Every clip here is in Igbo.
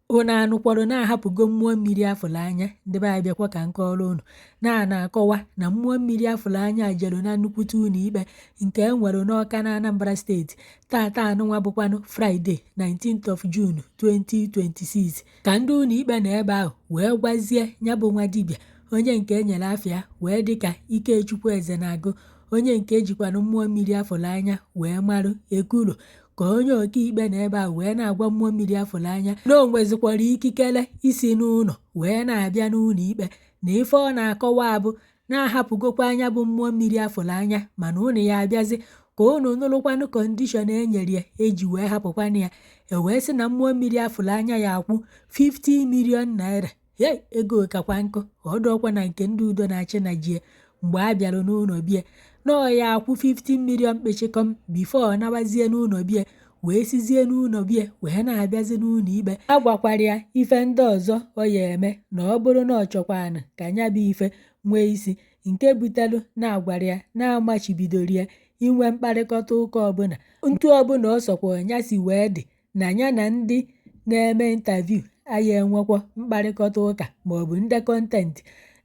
Unu anụkwọrọ na-ahapụgo mmụọ mmiri afụlụ anya? Ndị be anyị, bịakwa ka m kọọrọ unu na a na-akọwa na mmụọ mmiri afụlụ anya jere na nnukwute ụlọ ikpe nke e nwere n'Ọka na Anambra Steeti tata anụnwa, bụkwanụ Fraịde 19th of June 2026, ka ndị ụlọ ikpe nọ ebe ahụ wee gwazie ya bụ nwa dibịa, onye nke e nyere afịa wee dịka Ikechukwu Ezenagu, onye nke ejikwanụ mmụọ mmiri afụlụ anya wee marụ Ekulo, ka onye ọkaikpe nọ ebe ahụ wee na-agwa mmụọ mmiri afụlụ anya na o nwezikwara ikikere isi n'ụlọ wee na-abịa n'ụlọ ikpe, na ife ọ na-akọwa bụ na-ahapụgokwa anya bụ mmụọ mmiri afụlụ anya, mana ụnụ ya abịazi ka ụnụ nụrụkwanụ condition e nyere ya eji wee hapụkwanụ ya. E wee sị na mmụọ mmiri afụlụ anya ya akwụ 50 million naira. Hei, ego kakwa nkụ ọdụọkwa na nke ndị udo na-achị na jie mgbe a bịara n'ụlọ bie nọọ ya akwụ 50 million kpechikọm before ọ nabazie n'ụlọ bie, wee sizie n'ụlọ bie wee na-abịazi n'ụlọ ikpe. A gwakwara ya ife ndị ọzọ ọ ya eme na ọ bụrụ na ọ chọkwanụ ka nya bụ ife nwee isi, nke butelu na-agwara ya na-amachibidoro ya inwe mkparịkọta ụka ọbụla, ntu ọbụla ọ sọkwa ya si wee dị, na ya na ndị na-eme interview aya enwekwa mkparịkọta ụka maọbụ ndị content,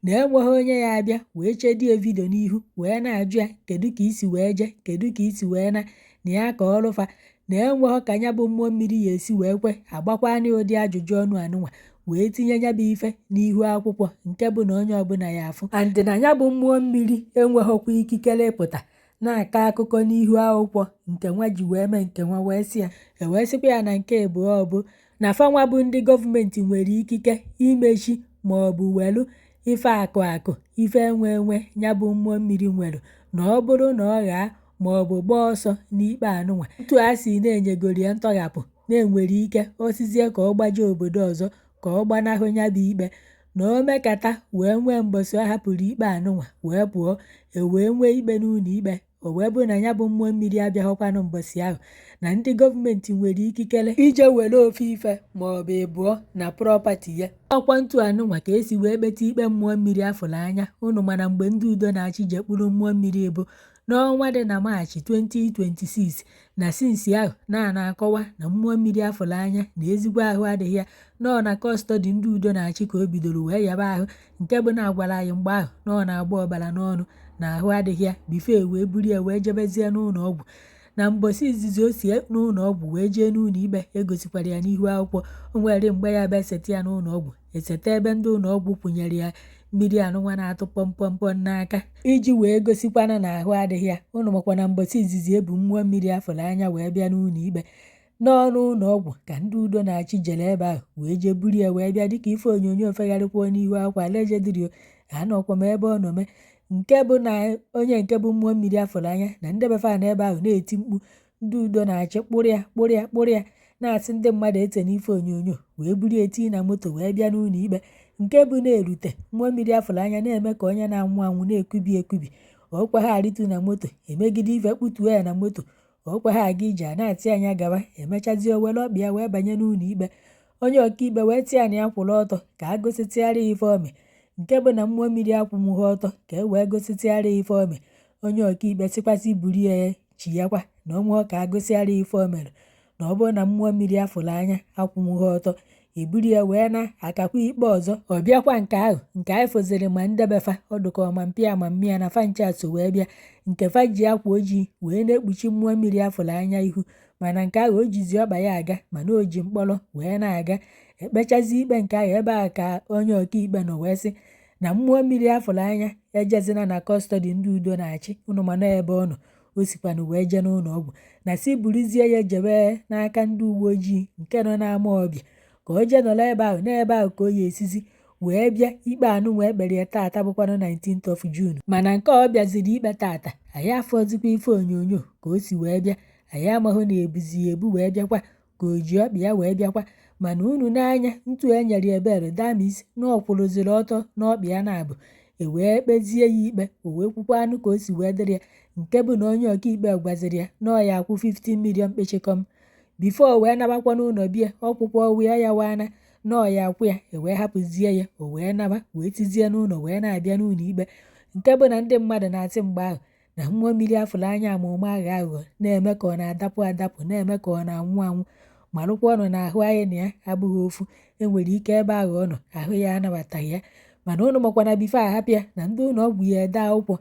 na enweghị onye ya abịa wee chedie video n'ihu wee na-ajụ ya kedu ka isi wee jee, kedu ka isi wee na na ya ka ọrụfa, na enweghị ka ya bụ mmụọ mmiri ya esi wee kwe agbakwana ụdị ajụjụ ọnụ anụnwa wee tinye ya bụ ife n'ihu akwụkwọ, nke bụ na onye ọbụla ya afụ, and na ya bụ mmụọ mmiri enweghịkwa ikikere ịpụta na-akọ akụkọ n'ihu akwụkwọ nke nwa ji wee mee nke nwa. Wee sị ya, e wee sịkwa ya na nke abụọ bụ na fanwa bụ ndị gọọmenti nwere ikike imechi ma ọ bụ welu ife akụ akụ ife enwe enwe ya bụ mmụọ mmiri nwere, na ọ bụrụ na ọ ghaa ma ọ bụ gbaa ọsọ n'ikpe anụnwa. Ntu a si na-enyegoro ya ntọghapụ, na-enwere ike osizie ka ọ gbaje obodo ọzọ ka ọ gbanahụ ya bụ ikpe, na o mekata wee nwee mbọsị ọ hapụrụ ikpe anụnwa wee pụọ, e wee nwee ikpe n'ụlọ ikpe, o wee bụ na ya bụ mmụọ mmiri abịaghọkwanụ mbọsị ahụ, na ndị gọọmenti nwere ikikere ije were ofe ife ma ọ bụ ịbụọ na property ya. Ọkwa ntu anụnwa ka esi wee kpeta ikpe mmụọ mmiri afụrụ anya. Ụnụ mana mgbe ndị udo na-achị jekpuru mmụọ mmiri bụ n'ọnwa dị na Maachị 2026, na since ahụ na na-akọwa na mmụọ mmiri afụrụ anya na ezigbo ahụ adịghị ya, nọọ na custody ndị udo na-achị ka o bidoro wee yaba ahụ, nke bụ na agwara anyị mgbe ahụ na ọ na-agba ọbara n'ọnụ, na ahụ adịghị ya, before wee buru ya wee jebezie n'ụlọ ọgwụ. Na mbọsị izizi o si n'ụlọ ọgwụ wee jee n'ụlọ ikpe, egosikwara ya n'ihu akwụkwọ. O nwere mgbe ya bụ eseta ya n'ụlọ ọgwụ, eseta ebe ndị ụlọ ọgwụ kwụnyere ya mmiri anụnwa na-atụ pọmpọmpọm n'aka iji wee gosikwana na ahụ adịghị ya. Ụnụ makwa na mbọsị izizi ebu mmụọ mmiri afụrụ anya wee bịa n'ụlọ ikpe, n'ọnụ ụlọ ọgwụ ka ndị udo na-achị jere ebe ahụ wee jee buru ya wee bịa, dịka ife onyonyo fegharịkwuo n'ihu akwụkwọ allegedly. Anọkwa m ebe ọ nọ mee, nke bụ na onye nke bụ mmụọ mmiri afụrụ anya na ndị befa na ebe ahụ na-eti mkpu, ndị udo na-achị kpụrụ ya, kpụrụ ya, kpụrụ ya, na-asị ndị mmadụ ete n'ife onyonyo, wee buru eti na moto wee bịa n'ụlọ ikpe, nke bụ na-erute mmụọ mmiri afụrụ anya na-eme ka onye na-anwụ anwụ, na-ekubi ekubi, ọkwa ha arịtu na moto, emegide ife kputuo ya na moto, ọkwa ha aga ije a na-atị anya gawa. Emechazie, o were ọkpa ya wee banye n'ụlọ ikpe. Onye ọkaikpe wee tịa na ya kwụrụ ọtọ ka a gositịgharị ya ife ome, nke bụ na mmụọ mmiri akwụnwụghị ọtọ ka e wee gositịgharị ya ife ome. Onye ọkaikpe sịkwasị buru ya chiyakwa na onwe ka a gosịgharị ya ife o mere, na ọ bụrụ na mmụọ mmiri afụrụ anya akwụnwụghị ọtọ, eburu ya wee na-akakwa ikpe ọzọ. Ọ bịakwa nke ahụ nke anyị fụziri ma ndebefa ọdụka ọma mpịa ma mmịa na fa ncha so wee bịa, nke fa ji akwa ojii wee na-ekpuchi mmụọ mmiri afụrụ anya ihu, mana nke ahụ o jizi ọkpa ya aga, mana o ji mkpọrọ wee na-aga. Ekpechazi ikpe nke ahụ ebe ahụ ka onye ọkaikpe nọ wee sị na mmụọ mmiri afụrụ anya ejezina na custody ndị udo na-achị, ụnụ mana ebe ọ nọ o sikwanụ wee jee n'ụlọ ọgwụ, na si buruzie ya jebe n'aka ndị uwe ojii nke nọ n'ama ọbịa ka o jee nọrọ ebe ahụ, n'ebe ahụ ka o ya esizi wee bịa ikpe anụ wee kpere ya taata, bụkwanụ 19th of June. Mana nke ọ bịaziri ikpe taata, anyị afọzikwa ife onyonyo ka o si wee bịa. Anyị amaghị na ebuzi ya ebu wee bịakwa ka o ji ọkpa ya wee bịakwa, mana unu n'anya ntu e nyere ya bail damis na ọ kwụrụziri ọtọ n'ọkpa ya na-abụ e wee kpezie ya ikpe. O wee kwukwa anụ ka o si wee dịrị ya, nke bụ na onye ọkaikpe gwaziri ya na ọ ya akwụ 50 million kpechikọm before wee nabakwa n'ụlọ bie ọkwụkwọ wee ya wana na ọ ya akwụ ya. E wee hapụzie ya, o wee naba, wee tizie n'ụlọ wee na-abịa n'ụlọ ikpe, nke bụ na ndị mmadụ na-asị mgbe ahụ na mmụọ mmiri afụrụ anya ama ụma aghọ aghụghọ, na-eme ka ọ na-adapụ adapụ, na-eme ka ọ na-anwụ anwụ. Malụkwa ọnụ na ahụ anyị na ya abụghị ofu. Enwere ike ebe ahụ ọ nọ, ahụ ya anabataghị ya, mana ụnụ makwa na before ahapụ ya na ndị ụlọ ọgwụ ya ede akwụkwọ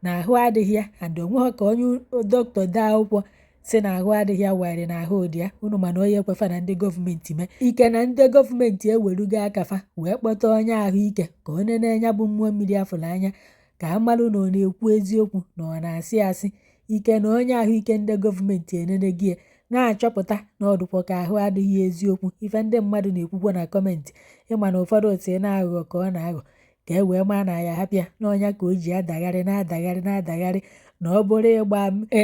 na ahụ adịghị ya, and onweghị ka onye dọkịta dee akwụkwọ si na ahụ adịghị ya wanyere na ahụ dị ya. Unu mana onye ekwefa na ndị gọọmenti mee ike na ndị gọọmenti ewerugo aka fa wee kpọta onye ahụike ka ọ nene ya bụ mmụọ mmiri afụrụ anya, ka a malụ na ọ na-ekwu eziokwu na ọ na-asị asị. Ike na onye ahụike ndị gọọmenti enene gị na-achọpụta na ọ dịkwa ka ahụ adịghị eziokwu. Ife ndị mmadụ na-ekwukwo na comment, ịma na ụfọdụ otu na-aghụghọ ka ọ na-aghọ ka e wee maa na ya hapịa n'ọnya ka o ji adagharị na-adagharị na-adagharị, na ọ bụrụ ịgba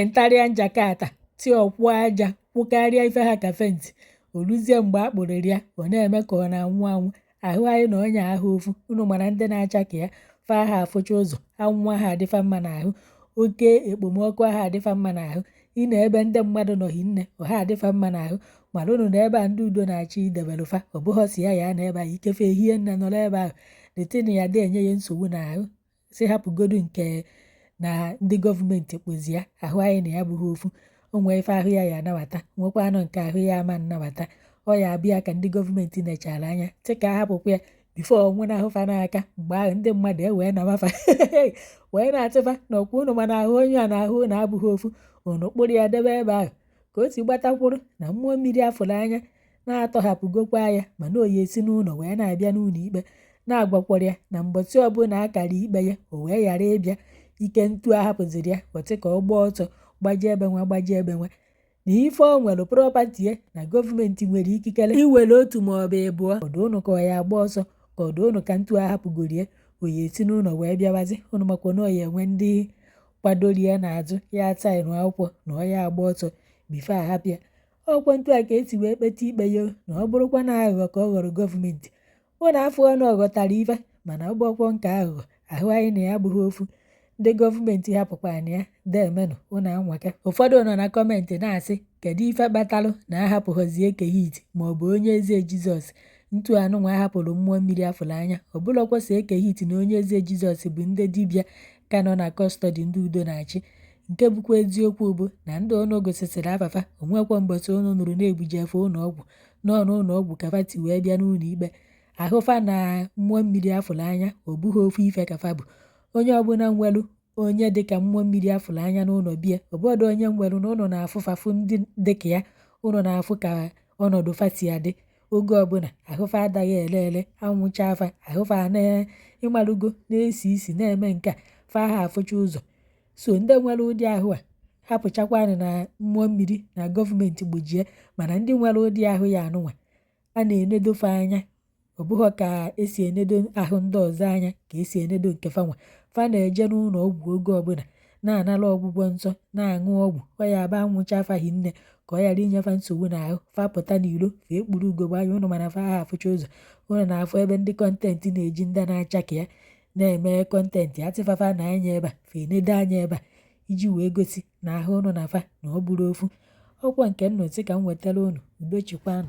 ntarịa njakata ti ọkwụ aja kwụkarịa ife ha ka fence. Oluzie mgbe a kpụrịrị ya, ọ na-eme ka ọ na-anwụ anwụ. Ahụ anyị na onye ahụ ofu. Unu mara ndị na-acha ka ya fa ha afụcha ụzọ, anwụ aha adịfa mma n'ahụ, oke ekpomọkụ aha adịfa mma n'ahụ, ị na ebe ndị mmadụ nọghị nne ọha adịfa mma n'ahụ. Mana unu na ebe a ndị udo na-achị idebelụ fa, ọ bụghọ si ya ya na ebe ahụ ikefe ehie nne nọrọ ebe ahụ detin ya dị enye ya nsogbu n'ahụ. Si hapụgodu nke na ndị gọọmenti kpụzi ya, ahụ anyị na ya bụghị ofu. O nwee ife ahụ ya ya anabata, nwekwa anụ nke ahụ ya ama nnabata. Ọ ya abịa ka ndị gọọmenti nechara anya sị ka a hapụkwa ya before ọ nwụnahụ fa n'aka. Mgbe ahụ ndị mmadụ ewee namafa wee na-atụfa na ọkwa unu mana ahụ onye a na ahụ unu abụghị ofu. Unu kpụrụ ya debe ebe ahụ ka o si gbatakwuru na mmụọ mmiri afụrụ anya na-atọhapụgokwa ya, mana oyi esi n'ụlọ wee na-abịa n'ụlọ ikpe, na-agwakwara ya na mbọchị ọbụla akara ikpe ya o wee ghara ịbịa. Ike ntu ahapụziri ya ọtị ka ọ gbaa ọsọ gbajie ebe nwa gbajie ebe nwa na ife o nwere property ya na gọọmenti nwere ikikere iwere otu ma ọ bụ ịbụọ. Ọdụ ụnụ ka ọ ya agba ọsọ, ka ọdụ ụnụ ka ntu ahapụgoro ya oyi esi n'ụlọ wee bịawazi. Ụnụ makwa na ọ ya enwe ndị kwadoro ya n'azụ ya sign akwụkwọ na ọ ya agba ọsọ before ahapụ ya. Ọkwa ntu a ka esi wee kpeta ikpe ya, na ọ bụrụkwa na aghụghọ ka ọ ghọrọ gọọmenti. Ụnụ afọ na ọ ghọtara ife, mana ọ bụrụkwa nke aghụghọ, ahụ anyị na ya abụghị ofu. Ndị gọọmenti hapụkwana ya deemenụ ụnụ anwaka. Ụfọdụ nọ na comment na-asị kedu ife kpatalụ na ahapụghọzi Eke Hit maọbụ Onye Eze Jizọs ntu anụnwa ahapụrụ mmụọ mmiri afụrụ anya. Ọ bụrụkwa sọ Eke Hit na Onye Eze Jizọs bụ ndị dibịa ka nọ na custody ndị udo na-achị. Nke bụkwa eziokwu bụ na ndị ụnụ gosisịrị afafa onwekwa mbọchị ụnụ nụrụ na-ebujefe ụlọ ọgwụ nọ n'ụlọ ọgwụ ka fa ti wee bịa n'ụlọ ikpe. Ahụ fa na mmụọ mmiri afụrụ anya ọ bụghị ofu ife ka fa bụ. Onye ọbụla nwelu onye dịka mmụọ mmiri afụrụ anya n'ụlọ bie ọbọdụ onye nwelu na ụnụ na-afụfafụ ndị dịka ya, ụnụ na-afụ ka ọnọdụ fa si adị oge ọbụla. Ahụ fa adaghị ele ele, anwụcha fa ahụ fa na ịmalụgo na-esi isi na-eme nke a fa ha afụcha ụzọ. So ndị nwere ụdị ahụ a hapụchakwanụ na mmụọ mmiri na gọọmenti gbojie, mana ndị nwere ụdị ahụ ya anụnwa a na-enedo fa anya. Ọ bụghọ ka esi enedo ahụ ndị ọzọ anya ka esi enedo nke fanwa. Fa na-eje n'ụlọ ọgwụ oge ọbụla na-anara ọgwụgwọ nsọ, na-aṅụ ọgwụ ọ ya aba anwụcha fa hinne ka ọ ghara inyefa nsogbu n'ahụ. Fa pụta n'iro fa ekpuru ugogbe anya, ụnụ mana fa ha afụcha ụzọ. Ụnụ na-afụ ebe ndị content na-eji ndị na-acha ka ya na-eme content, atịfafa na anya ebe a fa enedo anya ebe a iji wee gosi na ahụ ụnụ na fa na ọ bụrụ ofu. Ọkwa nke nnụ sị ka m wetara ụnụ. Udo chikwanụ.